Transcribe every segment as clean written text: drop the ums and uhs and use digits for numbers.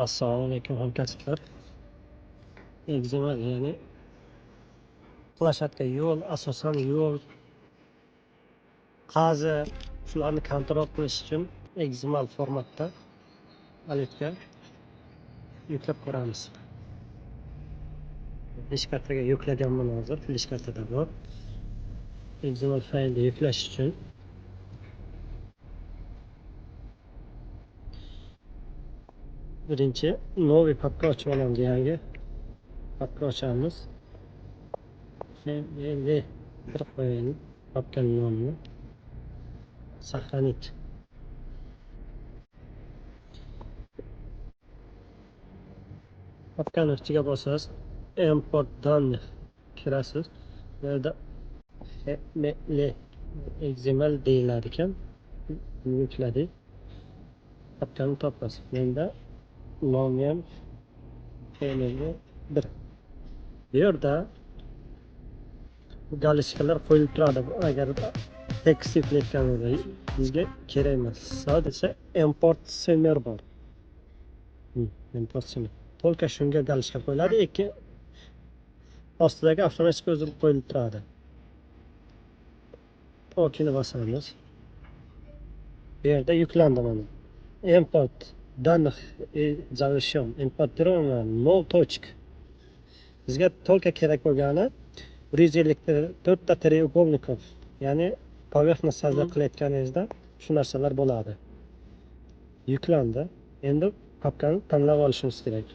Assalomu alaykum hamkasblar. XML, ya'ni площадка, yo'l, asosan yo'l, qazi, shularni kontrol qilish uchun XML formatda Alitga yuklab ko'ramiz. Flash kartaga yuklaganman hozir, flash kartada bor. XML faylni yuklash uchun birinchi новый papka ochib olamiz, yangi papka ochamiz. FBL kirib qo'yaylik papkaning nomini. Сохранить. Papkani ustiga bosasiz, import данных kirasiz. Bu yerda FBL XML deyilar ekan. Buni yukladik. Papkani topasiz. Menda nomi ham FML 1. Bu yerda galishkalar qo'yilib turadi. Agar tekst yuklayotganida bizga kerak emas. Sadece import smer bor. Import smer. Только shunga galishka qo'yiladi. Ikki ostidagi avtomatik o'zi qo'yilib turadi. OKni bosamiz. Bu yerda yuklandi mana. Import данных и завершен. Importировано 0 точка. Bizga только kerak bo'lgani 154 ta треугольников, ya'ni поверхность создать qilayotganingizda shu narsalar bo'ladi. Yuklandi. Endi papkani tanlab olishimiz kerak.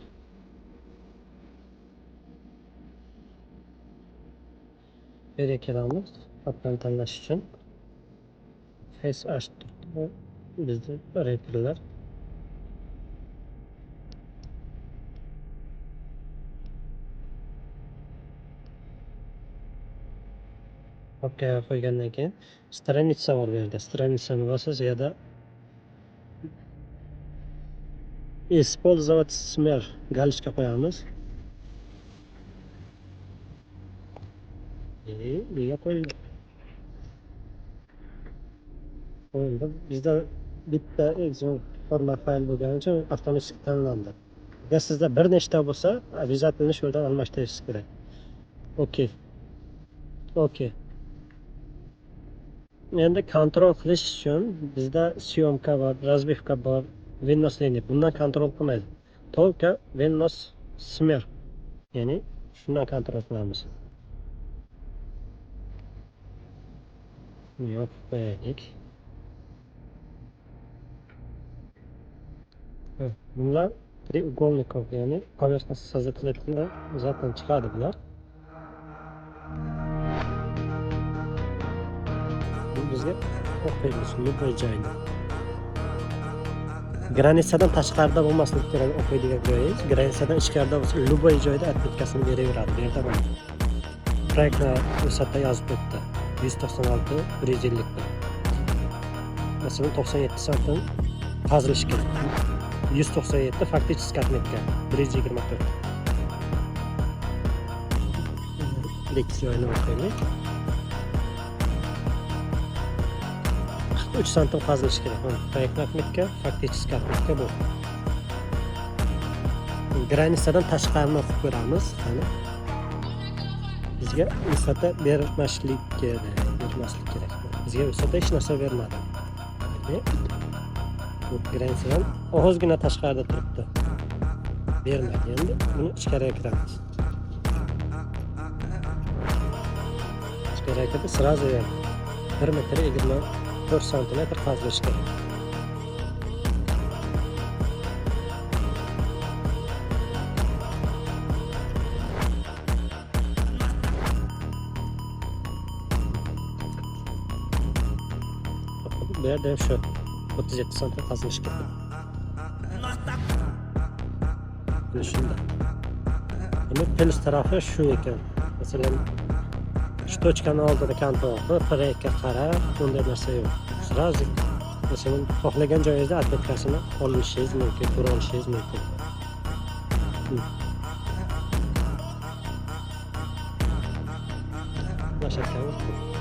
Bu yerga kelamiz. Papkani tanlash uchun Face H bizda reperlar. Papkaga qo'ygandan keyin страница bor bu yerda. Страницani bosasiz, u yerda использовать smer галочка qo'yamiz. Nega qo'yildi? Qo'yildi. Bizda bitta XML format fayl bo'lgani uchun avtomatik tanlandi. Agar sizda bir nechta bo'lsa, обязательно shu yerdan almashtirishingiz kerak. Okey. Okey. Endi kontrol qilish uchun bizda syomka bor, разбивка bor, Windows liniya. Bundan kontrol qilmaydi. Только Windows smer. Ya'ni shundan kontrol qilamiz. Yopib qo'yaylik. Bunlar треугольников, ya'ni поверхность создать qilayotganda zaten chiqadi bular. Bu bizga o'qiymiz любой joyda. Granitsadan tashqarida bo'lmasligi kerak o'qiydigan joyingiz. Granitsadan ichkarida bo'lsa, любой joyda отметкасini beraveradi. Bu yerda mana proyektni высота yozib o'tdi. 196 151. Masalan, 97 santim qazilishi kerak. 197 фактически отметка 124. Bekis joyini o'qiylik. 43 santim qazilishi kerak. Mana proyektni отметка, фактически отметка bu. Granitsadan tashqarini o'qib ko'ramiz. Qani. Bizga высота bermaslik kerak, bermaslik kerak. Bizga высота hech narsa bermadi. Bu granitsadan ozgina tashqarida turibdi. Bermadi. Endi buni ichkariga kiramiz. Ichkariga kirdi, сразу berdi. 1 metr 24 santimetr qazilishi kerak. Bu yerda ham shu 37 santim qazilishi kerak. Mana shunda. Endi plyus tarafi shu ekan. Masalan, shu tochkani oldida kontrol qilib, proyektga qarab, bunday narsa yo'q. Сразу masalan, xohlagan joyingizda отметкасini olishingiz mumkin, ko'ra olishingiz mumkin. Площадкamiz bu.